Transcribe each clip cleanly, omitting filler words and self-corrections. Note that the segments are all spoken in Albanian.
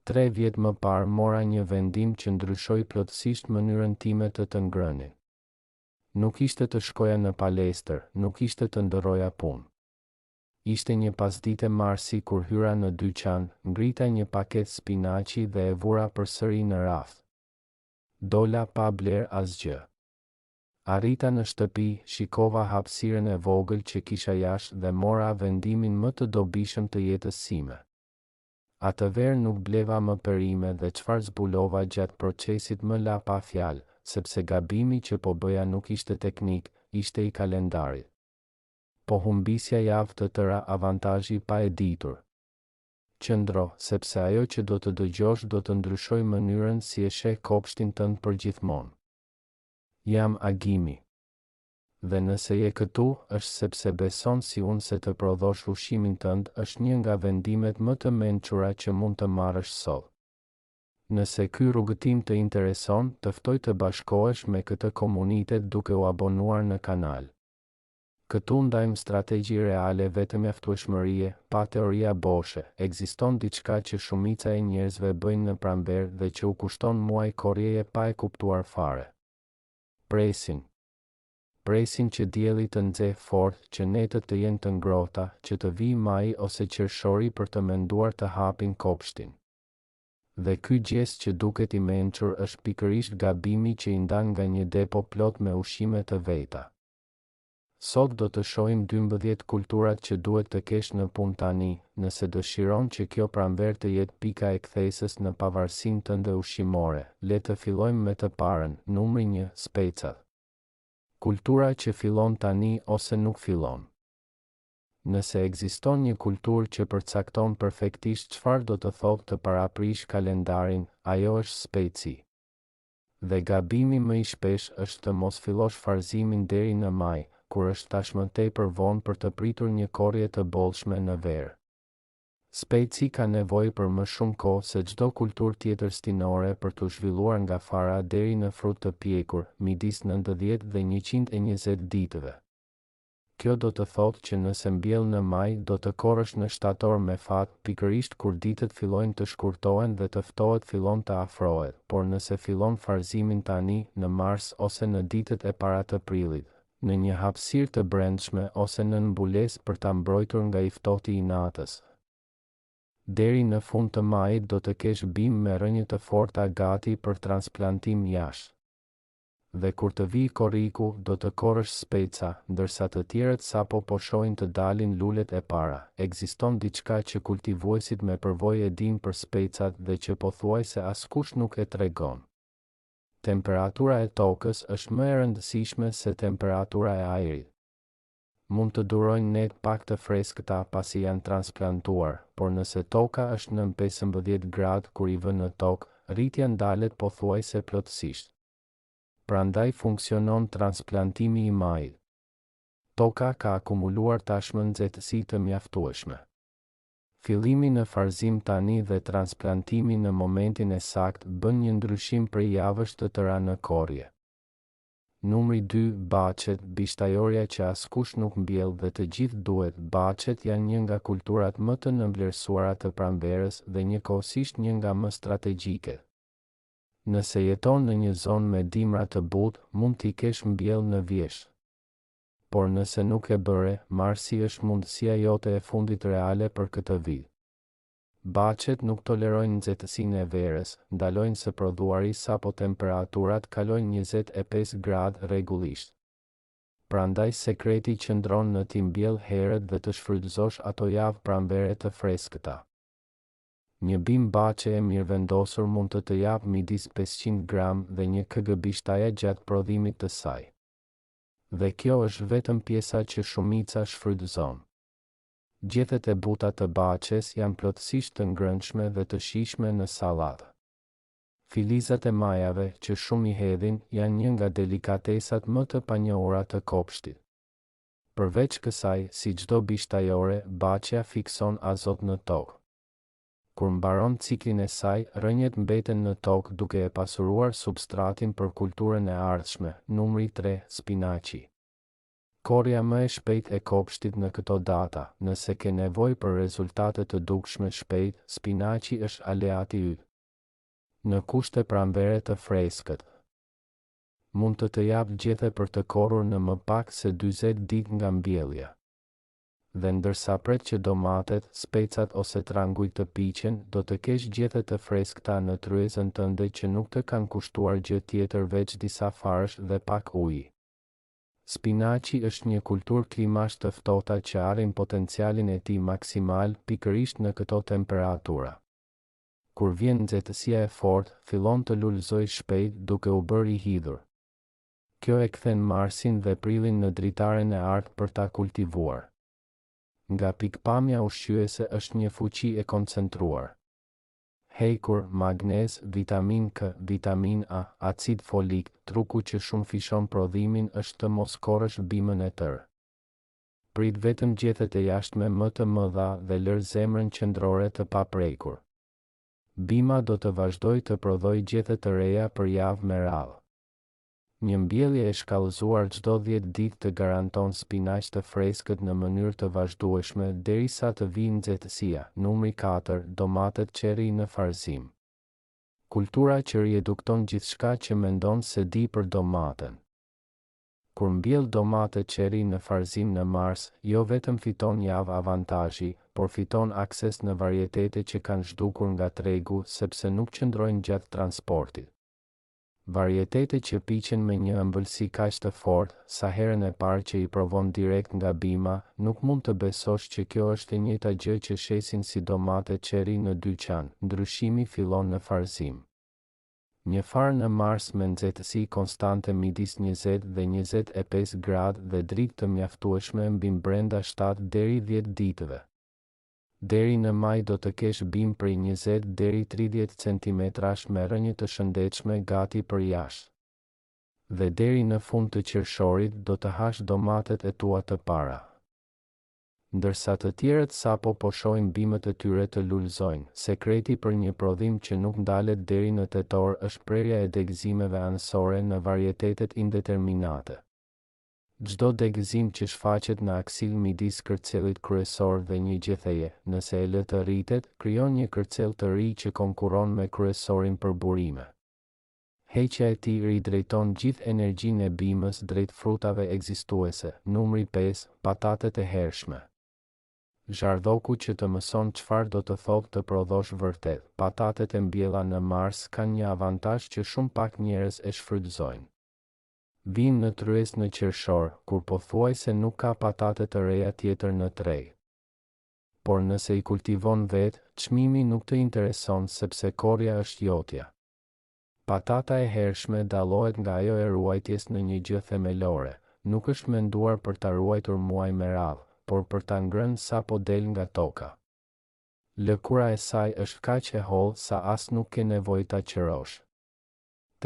Tre vjet më parë mora një vendim që ndryshoi plotësisht mënyrën time të të ngrënit. Nuk ishte të shkoja në palestër, nuk ishte të ndërroja punë. Ishte një pasdite marsi kur hyra në dyqan, ngrita një paketë spinaqi dhe e vura përsëri në raft. Dola pa blerë asgjë. Arrita në shtëpi, shikova hapësirën e vogël që kisha jashtë dhe mora vendimin më të dobishëm të jetës sime. Atë verë nuk bleva më perime dhe çfarë zbulova gjatë procesit më la pa fjalë, sepse gabimi që po bëja nuk ishte teknik, ishte i kalendarit. Po humbisja javë të tëra avantazhi pa e ditur. Qëndro, sepse ajo që do të dëgjosh do të ndryshojë mënyrën si e sheh kopshtin tënd përgjithmonë. Jam Agimi. Dhe nëse je këtu, është sepse beson si unë se të prodhosh ushqimin tënd është një nga vendimet më të mençura që mund të marrësh sot. Nëse ky rrugëtim të intereson, të ftoj të bashkohesh me këtë komunitet duke u abonuar në kanal. Këtu ndajmë strategji reale vetëmjaftueshmërie, pa teoria boshe, ekziston diçka që shumica e njerëzve bëjnë në pranverë dhe që u kushton muaj korrjeje pa e kuptuar fare. Presin. Presin që dielli të nxehë fort, që netët të jenë të ngrohta, që të vijë maji ose qershori për të menduar të hapin kopshtin. Dhe ky gjest që duket i mençur është pikërisht gabimi që i ndan nga një depo plot me ushqime të veta. Sot do të shohim 12 kulturat që duhet të kesh në punë tani, nëse dëshiron që kjo pranverë të jetë pika e kthesës në pavarësinë tënde ushqimore. Le të fillojmë me të parën, numri një, specat. Kultura që fillon tani ose nuk fillon. Nëse ekziston një kulturë që përcakton perfektisht çfarë do të thotë të paraprish kalendarin, ajo është speci. Dhe gabimi më i shpeshtë është të mos fillosh farzimin deri në maj, kur është tashmë tepër vonë për të pritur një korrje të bollshme në verë. Speci ka nevojë për më shumë kohë se çdo kulturë tjetër stinore për t'u zhvilluar nga fara deri në frut të pjekur, midis 90 dhe 120 ditëve. Kjo do të thotë që nëse mbjell në maj do të korrësh në shtator me fat, pikërisht kur ditët fillojnë të shkurtohen dhe të ftohet fillon të afrohet, por nëse fillon farzimin tani, në mars ose në ditët e para të prillit, në një hapësirë të brendshme ose nën mbulesë për ta mbrojtur nga i ftohti i natës. Deri në fund të majit do të kesh bimë me rrënjë të forta gati për transplantim jashtë. Dhe kur të vijë korriku, do të korrësh speca, ndërsa të tjerët sapo po shohin të dalin lulet e para. Ekziston diçka që kultivuesit me përvojë e dinë për specat dhe që pothuajse askush nuk e tregon. Temperatura e tokës është më e rëndësishme se temperatura e ajrit. Mund të durojnë netë pak të freskëta pasi janë transplantuar, por nëse toka është nën 15 gradë kur i vë në tokë, rritja ndalet pothuajse plotësisht. Prandaj funksionon transplantimi i majit. Toka ka akumuluar tashmë nxehtësi të mjaftueshme. Fillimi në farzim tani dhe transplantimi në momentin e saktë bën një ndryshim prej javësh të tëra në korrje. Numri dy, Bahçet, bishtajorja që askush nuk mbjell dhe të gjithë duhet, bahçet janë një nga kulturat më të nënvlerësuara të pranverës dhe njëkohësisht një nga më strategjiket. Nëse jeton në një zonë me dimra të butë, mund t'i kesh mbjellë në vjeshtë. Por nëse nuk e bëre, marsi është mundësia jote e fundit reale për këtë vit. Bahçet nuk tolerojnë nxehtësinë e verës, ndalojnë së prodhuari sapo temperaturat kalojnë 25 gradë rregullisht. Prandaj sekreti qëndron në t'i mbjellë herët dhe të shfrytëzosh ato javë pranvere të freskëta. Një bimë bahçe e mirëvendosur mund të të japë midis 500 gram dhe 1 kg bishtaja gjatë prodhimit të saj. Dhe kjo është vetëm pjesa që shumica shfrytëzon. Gjethet e buta të bahçes janë plotësisht të ngrënshme dhe të shijshme në sallatë. Filizat e majave, që shumë i hedhin, janë një nga delikatesat më të panjohura të kopshtit. Përveç kësaj, si çdo bishtajore, bahçja fikson azot në tokë. Kur mbaron ciklin e saj, rrënjët mbeten në tokë duke e pasuruar substratin për kulturën e ardhshme. Numri 3, Spinaqi. Korrja më e shpejtë e kopshtit në këto data, nëse ke nevojë për rezultate të dukshme shpejt, spinaqi është aleati yt. Në kushte pranvere të freskët, mund të të japë gjethe për të korrur në më pak se 40 ditë nga mbjellja. Dhe ndërsa pret që domatet, specat ose trangujt të piqen, do të kesh gjethe të freskëta në tryezën tënde që nuk të kanë kushtuar gjë tjetër veç disa farësh dhe pak uji. Spinaqi është një kulturë klimash të ftohta që arrin potencialin e tij maksimal pikërisht në këto temperatura. Kur vjen nxehtësia e fortë, fillon të lulëzojë shpejt duke u bërë i hidhur. Kjo e kthen marsin dhe prillin në dritaren e artë për ta kultivuar. Nga pikëpamja ushqyese është një fuqi e koncentruar. Hekur, magnez, vitaminë K, vitaminë A, acid folik, truku që shumëfishon prodhimin është të mos korrësh bimën e tërë. Prit vetëm gjethet e jashtme më të mëdha dhe lër zemrën qendrore të paprekur. Bima do të vazhdojë të prodhojë gjethe të reja për javë me radhë. Një mbjellje e shkallëzuar çdo 10 ditë të garanton spinaq të freskët në mënyrë të vazhdueshme derisa të vijë nxehtësia. Numri 4, domatet cherry në farzim. Kultura që riedukton gjithçka që mendon se di për domaten. Kur mbjell domate cherry në farzim në mars, jo vetëm fiton javë avantazhi, por fiton akses në varietete që kanë zhdukur nga tregu sepse nuk qëndrojnë gjatë transportit. Varietete që piqen me një ëmbëlsi kaq të fortë, sa herën e parë që i provon direkt nga bima, nuk mund të besosh që kjo është e njëjta gjë që shesin si domate cherry në dyqan, ndryshimi fillon në farzim. Një farë në mars me nxehtësi konstante midis 20 dhe 25 gradë dhe dritë të mjaftueshme mbin brenda 7 deri 10 ditëve. Deri në maj do të kesh bimë prej 20 deri 30 centimetrash me rrënjë të shëndetshme gati për jashtë. Dhe deri në fund të qershorit do të hash domatet e tua të para. Ndërsa të tjerët sapo po shohin bimët e tyre të lulëzojnë, sekreti për një prodhim që nuk ndalet deri në tetor është prerja e degëzimeve anësore në varietetet indeterminate. Çdo degëzim që shfaqet në aksil midis kërcellit kryesor dhe një gjetheje, nëse e lë të rritet, krijon një kërcell të ri që konkurron me kryesorin për burime. Heqja e tij ridrejton gjithë energjinë e bimës drejt frutave ekzistuese. Numri 5, patatet e hershme. Zhardhoku që të mëson çfarë do të thotë të prodhosh vërtet. Patatet e mbjella në mars kanë një avantazh që shumë pak njerëz e shfrytëzojnë. Vijnë në tryezë në qershor, kur pothuajse nuk ka patate të reja tjetër në treg. Por nëse i kultivon vetë, çmimi nuk të intereson sepse korrja është jotja. Patata e hershme dallohet nga ajo e ruajtjes në një gjë themelore, nuk është menduar për ta ruajtur muaj me radhë, por për ta ngrënë sapo del nga toka. Lëkura e saj është kaq e hollë sa as nuk ke nevojë ta qërosh.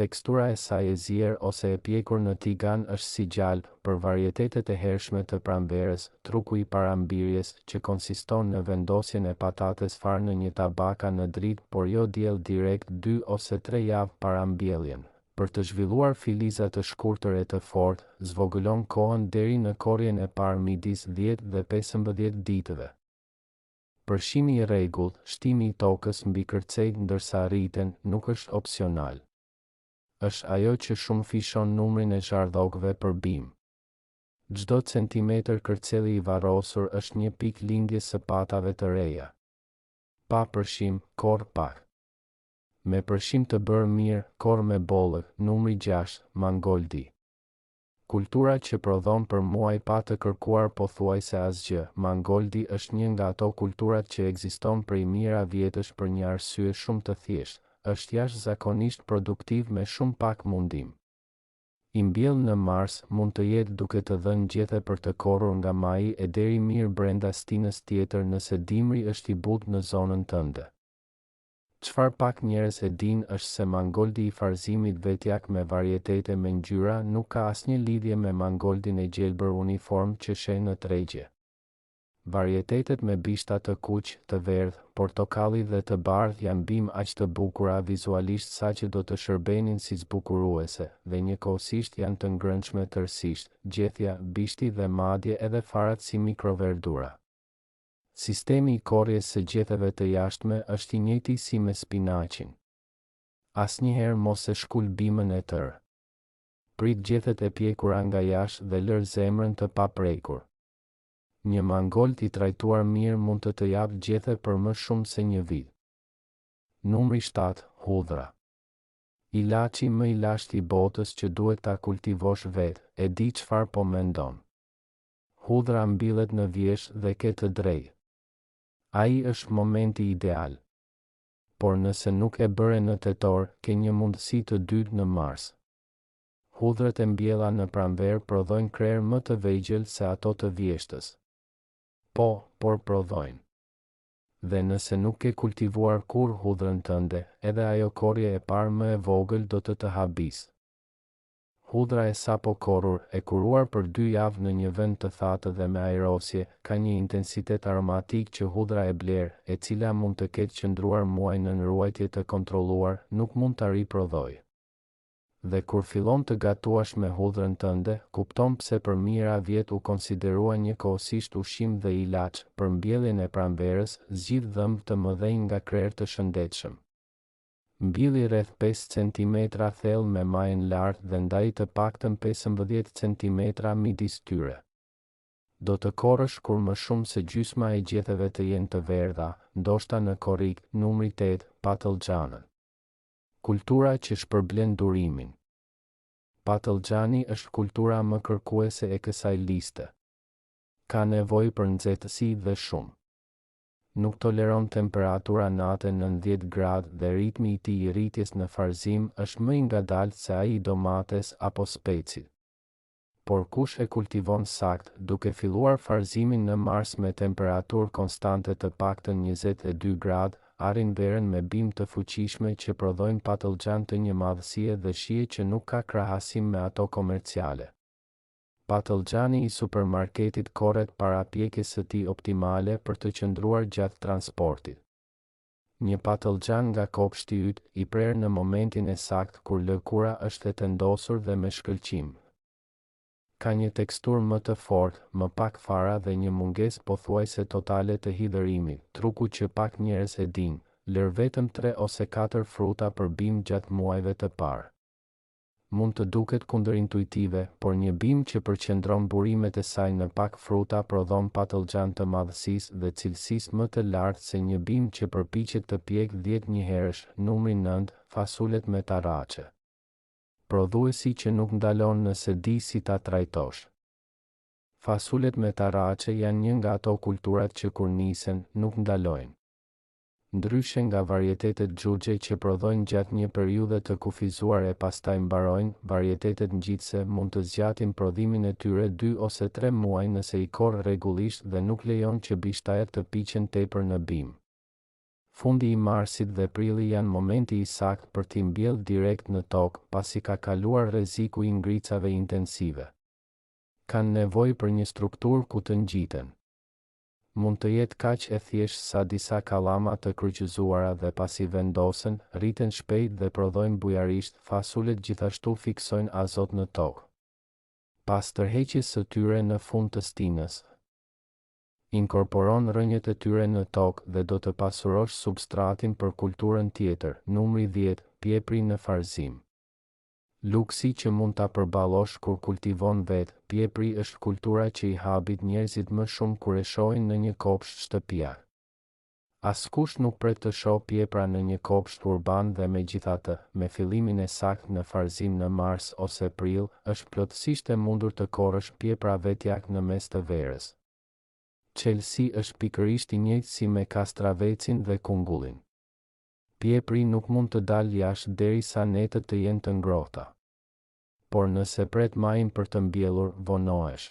Tekstura e saj e zier ose e pjekur në tigan është si gjalpë, për varietetet e hershme të pranverës, truku i parambirjes, që konsiston në vendosjen e patates farë në një tabaka në dritë por jo diell direkt dy ose tre javë para mbjelljen, për të zhvilluar filiza të shkurtër e të fortë, zvogëlon kohën deri në korrjen e parë midis 10 dhe 15 ditëve. Përshimi i rregullt, shtimi i tokës mbi kërcejt ndërsa rriten, nuk është opsional. Është ajo që shumëfishon numrin e zhardhokëve për bimë. Çdo centimetër kërcelli i varrosur është një pikë lindjes së patave të reja. Pa përshim, korr pak. Me përshim të bërë mirë, korr me bollëk, numri 6, mangoldi. Kultura që prodhon për muaj pa të kërkuar pothuajse asgjë, mangoldi është një nga ato kulturat që ekziston prej mijëra vjetësh për një arsye shumë të thjeshtë, është jashtëzakonisht produktiv me shumë pak mundim. I mbjellë në mars, mund të jetë duke të dhënë gjethe për të korrur nga maji e deri mirë brenda stinës tjetër nëse dimri është i butë në zonën tënde. Çfarë pak njerëz e dinë është se mangoldi i farzimit vetjak me varietete me ngjyra nuk ka asnjë lidhje me mangoldin e gjelbër uniform që sheh në tregje. Varietetet me bishta të kuq, të verdhë, portokalli dhe të bardhë janë bimë aq të bukura vizualisht saqë do të shërbenin si zbukuruese, dhe njëkohësisht janë të ngrënshme tërësisht, gjethja, bishti dhe madje edhe farat si mikroverdura. Sistemi i korrjes së gjetheve të jashtme është i njëjti si me spinaqin. Asnjëherë mos e shkul bimën e tërë. Prit gjethet e pjekura nga jashtë dhe lër zemrën të paprekur. Një mangold i trajtuar mirë mund të të japë gjethe për më shumë se një vit. Numri 7, Hudhra. Ilaçi më i lashtë i botës që duhet ta kultivosh vetë, e di çfarë po mendon. Hudhra mbillet në vjeshtë dhe ke të drejtë. Ai është momenti ideal. Por nëse nuk e bëre në tetor, ke një mundësi të dytë në mars. Hudhrat e mbjella në pranverë prodhojnë krerë më të vegjël se ato të vjeshtës. Po, por prodhojnë. Dhe nëse nuk ke kultivuar kurrë hudhrën tënde, edhe ajo korrje e parë më e vogël do të të habisë. Hudhra e sapo korrur, e kuruar për dy javë në një vend të thatë dhe me ajrosje, ka një intensitet aromatik që hudhra e blerë, e cila mund të ketë qëndruar muaj nën ruajtje të kontrolluar, nuk mund ta riprodhojë. Dhe kur fillon të gatuash me hudhrën tënde, kupton pse për mijëra vjet u konsiderua njëkohësisht ushqim dhe ilaç, për mbjelljen e pranverës, zgjidh dhëmbë të mëdhenj nga krerë të shëndetshëm. Mbilli rreth 5 centimetra thellë me majën lart dhe ndaji të paktën 15 centimetra midis tyre. Do të korrësh kur më shumë se gjysma e gjetheve të jenë të verdha, ndoshta në korrik, numri 8, patëllxhanët. Kultura që shpërblen durimin. Patëllxhani është kultura më kërkuese e kësaj liste. Ka nevojë për nxehtësi dhe shumë. Nuk toleron temperatura nate nën 10 gradë dhe ritmi i tij i rritjes në farzim është më i ngadaltë se ai i domates apo specit. Por kush e kultivon saktë, duke filluar farzimin në mars me temperaturë konstante të paktën 22 gradë, arrin verën me bimë të fuqishme që prodhojnë patëllxhanë të një madhësie dhe shije që nuk ka krahasim me ato komerciale. Patëllxhani i supermarketit korret para pjekjes së tij optimale për të qëndruar gjatë transportit. Një patëllxhan nga kopshti yt, i prerë në momentin e saktë kur lëkura është e tendosur dhe me shkëlqim. Ka një teksturë më të fortë, më pak fara dhe një mungesë pothuajse totale të hidhërimit, truku që pak njerëz e dinë, lër vetëm tre ose katër fruta për bimë gjatë muajve të parë. Mund të duket kundërintuitive, por një bimë që përqendron burimet e saj në pak fruta prodhon patëllxhanë të madhësisë dhe cilësisë më të lartë se një bimë që përpiqet të pjekë 10 njëherësh, numri 9, fasulet me tarrace. Prodhuesi që nuk ndalon nëse di si ta trajtosh. Fasulet me tarrace janë një nga ato kulturat që kur nisen, nuk ndalojnë. Ndryshe nga varietetet xhuxhe që prodhojnë gjatë një periudhe të kufizuar e pastaj mbarojnë, varietetet ngjitëse mund të zgjatin prodhimin e tyre dy ose tre muaj nëse i korr rregullisht dhe nuk lejon që bishtajat të piqen tepër në bimë. Fundi i marsit dhe prilli janë momenti i saktë për t'i mbjellë direkt në tokë, pasi ka kaluar rreziku i ngricave intensive. Kanë nevojë për një strukturë ku të ngjiten. Mund të jetë kaq e thjeshtë sa disa kallama të kryqëzuara dhe pasi vendosen, rriten shpejt dhe prodhojnë bujarisht, fasulet gjithashtu fiksojnë azot në tokë. Pas tërheqjes së tyre në fund të stinës, inkorporon rrënjët e tyre në tokë dhe do të pasurosh substratin për kulturën tjetër, numri 10, pjepri në farzim. Luksi që mund ta përballosh kur kultivon vetë, pjepri është kultura që i habit njerëzit më shumë kur e shohin në një kopsht shtëpiak. Askush nuk pret të shohë pjepra në një kopsht urban dhe megjithatë, me fillimin e saktë në farzim në mars ose prill, është plotësisht e mundur të korrësh pjepra vetjak në mes të verës. Çelësi është pikërisht i njëjtë si me kastravecin dhe kungullin. Pjepri nuk mund të dalë jashtë deri sa netët të jenë të ngrohta. Por nëse pret majin për të mbjellur, vonohesh.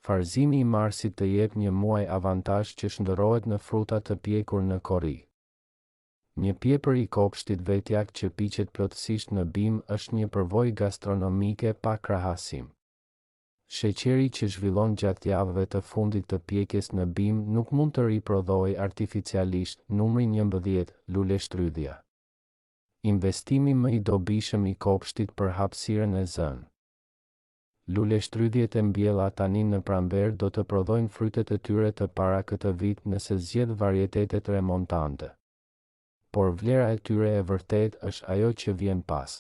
Farzimi i marsit të jep një muaj avantazh që shndërrohet në fruta të pjekur në korrik. Një pjepër i kopshtit vetjak që piqet plotësisht në bimë është një përvojë gastronomike pa krahasim. Sheqeri që zhvillon gjatë javëve të fundit të pjekjes në bimë nuk mund të riprodhohej artificialisht, numri 11, luleshtrydhja. Investimi më i dobishëm i kopshtit për hapësirën e zënë. Luleshtrydhjet e mbjella tani në pranverë do të prodhojnë frytet e tyre të para këtë vit nëse zgjedh varietetet remontante. Por vlera e tyre e vërtetë është ajo që vjen pas.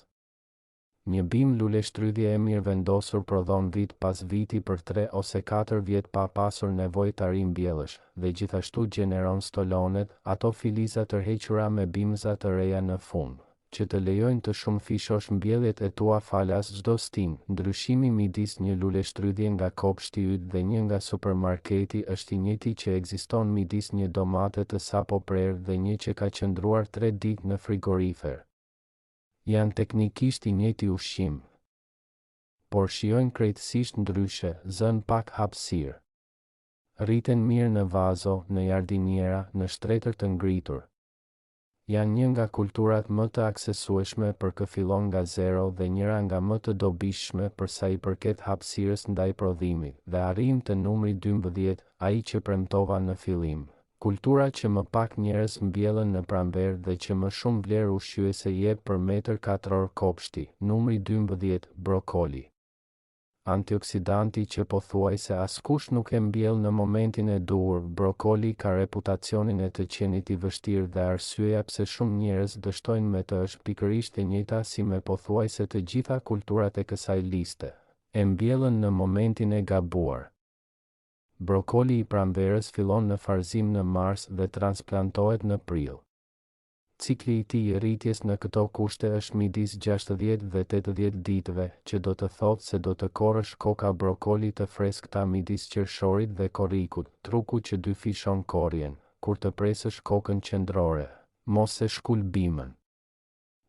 Një bimë luleshtrydhje e mirëvendosur prodhon vit pas viti për tre ose katër vjet pa pasur nevojë ta rimbjellësh, dhe gjithashtu gjeneron stolonet, ato filiza tërhequra me bimëza të reja në fund, që të lejojnë të shumëfishosh mbjelljet e tua falas çdo stinë. Ndryshimi midis një luleshtrydhje nga kopshti yt dhe një nga supermarketi është i njëjti që ekziston midis një domate të sapo prerë dhe një që ka qëndruar tre ditë në frigorifer. Janë teknikisht i njëjti ushqim, por shijojnë krejtësisht ndryshe, zënë pak hapësirë. Rriten mirë në vazo, në jardiniera, në shtretër të ngritur. Janë një nga kulturat më të aksesueshme për kë fillon nga zero dhe njëra nga më të dobishme për sa i përket hapësirës ndaj prodhimit, dhe arrijmë te numri 12, ai që premtova në fillim. Kultura që më pak njerëz mbjellën në pranverë dhe që më shumë vlerë ushqyese jep për metër katror kopshti, numri 12, brokoli. Antioksidanti që pothuajse askush nuk e mbjell në momentin e duhur, brokoli ka reputacionin e të qenit i vështirë dhe arsyeja pse shumë njerëz dështojnë me të është pikërisht e njëjta si me pothuajse të gjitha kulturat e kësaj liste. E mbjellën në momentin e gabuar. Brokoli i pranverës fillon në farzim në mars dhe transplantohet në prill. Cikli i tij i rritjes në këto kushte është midis 60 dhe 80 ditëve, që do të thotë se do të korrësh koka brokoli të freskëta midis qershorit dhe korrikut, truku që dyfishon korrjen, kur të presësh kokën qendrore, mos e shkul bimën.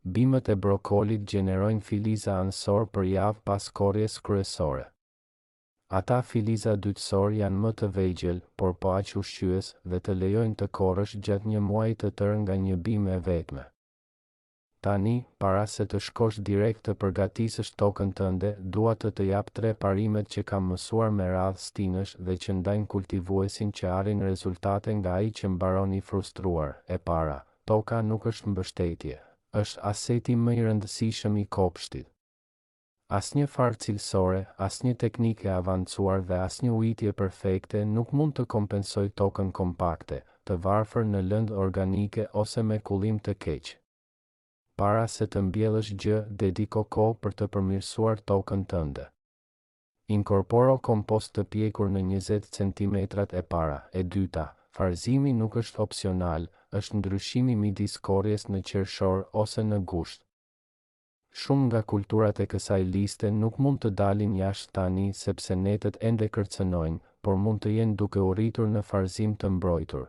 Bimët e brokolit gjenerojnë filiza anësorë për javë pas korrjes kryesore. Ata filiza dytësorë janë më të vegjël, por po aq ushqyes, dhe të lejojnë të korrësh gjatë një muaji të tërë nga një bimë e vetme. Tani, para se të shkosh direkt të përgatisësh tokën tënde, dua të të jap tre parimet që kam mësuar me radhë stinësh dhe që ndajnë kultivuesin që arrin rezultate nga ai që mbaron i frustruar, e para, toka nuk është mbështetje. Është aseti më i rëndësishëm i kopshtit. Asnjë farë cilësore, asnjë teknikë e avancuar dhe asnjë ujitje perfekte nuk mund të kompensojë tokën kompakte, të varfër në lëndë organike ose me kullim të keq. Para se të mbjellësh gjë, dediko kohë për të përmirësuar tokën tënde. Inkorporo kompost të pjekur në 20 centimetrat e para. E dyta, farzimi nuk është opsional, është ndryshimi midis korrjes në qershor ose në gusht. Shumë nga kulturat e kësaj liste nuk mund të dalin jashtë tani sepse netët ende kërcënojnë, por mund të jenë duke u rritur në farzim të mbrojtur.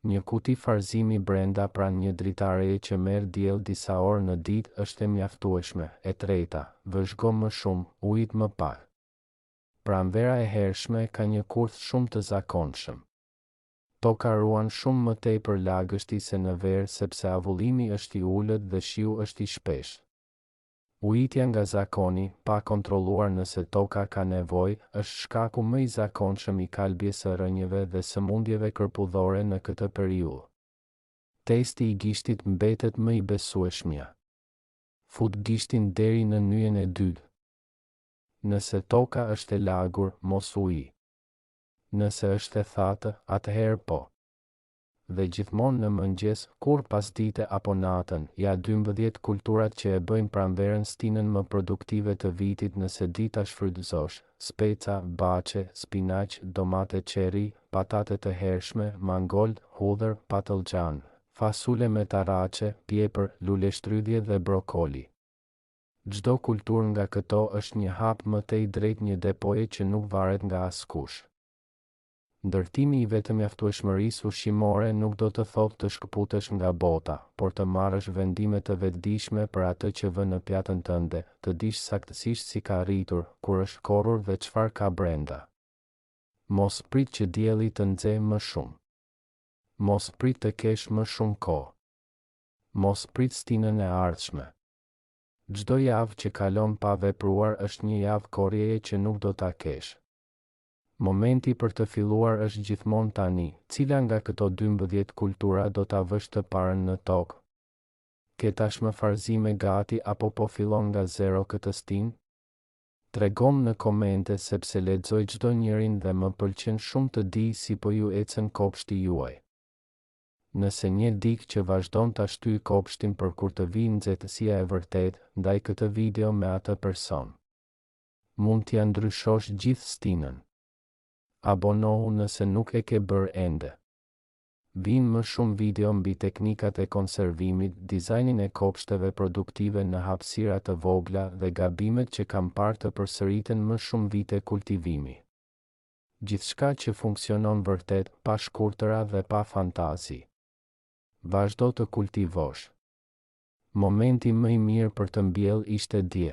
Një kuti farzimi brenda pranë një dritareje që merr diell disa orë në ditë është e mjaftueshme. E treta, vëzhgo më shumë, ujit më pak. Pranvera e hershme ka një kurth shumë të zakonshëm. Toka ruan shumë më tepër lagështi se në verë sepse avullimi është i ulët dhe shiu është i shpeshtë. Ujitja nga zakoni, pa kontrolluar nëse toka ka nevojë, është shkaku më i zakonshëm i kalbjes së rrënjëve dhe sëmundjeve kërpudhore në këtë periudhë. Testi i gishtit mbetet më i besueshmja. Fut gishtin deri në nyjen e dytë. Nëse toka është e lagur, mos uji. Nëse është e thatë, atëherë po. Dhe gjithmonë në mëngjes, kurrë pasdite apo natën, ja 12 kulturat që e bëjnë pranverën stinën më produktive të vitit nëse di ta shfrytëzosh, speca, baçe, spinaq, domate cherry, patate të hershme, mangold, hudhër, patëllxhanë, fasule me tarrace, pjepër, luleshtrydhje dhe brokoli. Çdo kulturë nga këto është një hap më tej drejt një depoje që nuk varet nga askush. Ndërtimi i vetëmjaftueshmërisë ushqimore nuk do të thotë të shkëputesh nga bota, por të marrësh vendime të vetëdijshme për atë që vë në pjatën tënde, të dish saktësisht si ka rritur, kur është korrur dhe çfarë ka brenda. Mos prit që dielli të nxehë më shumë. Mos prit të kesh më shumë kohë. Mos prit stinën e ardhshme. Çdo javë që kalon pa vepruar është një javë korrjeje që nuk do ta kesh. Momenti për të filluar është gjithmonë tani, cila nga këto 12 kultura do ta vësh të parën në tokë? Ke tashmë farzime gati apo po fillon nga zero këtë stinë? Tregomë në komente sepse lexoj çdo njërin dhe më pëlqen shumë të di si po ju ecën kopshti juaj. Nëse njeh dikë që vazhdon ta shtyjë kopshtin për kur të vijë nxehtësia e vërtetë, ndaj këtë video me atë person. Mund t'ia ndryshosh gjithë stinën. Abonohu nëse nuk e ke bërë ende. Vijnë më shumë video mbi teknikat e konservimit, dizajnin e kopshteve produktive në hapësira të vogla dhe gabimet që kam parë të përsëriten më shumë vite kultivimi. Gjithçka që funksionon vërtet, pa shkurtëra dhe pa fantazi. Vazhdo të kultivosh. Momenti më i mirë për të mbjellë ishte dje.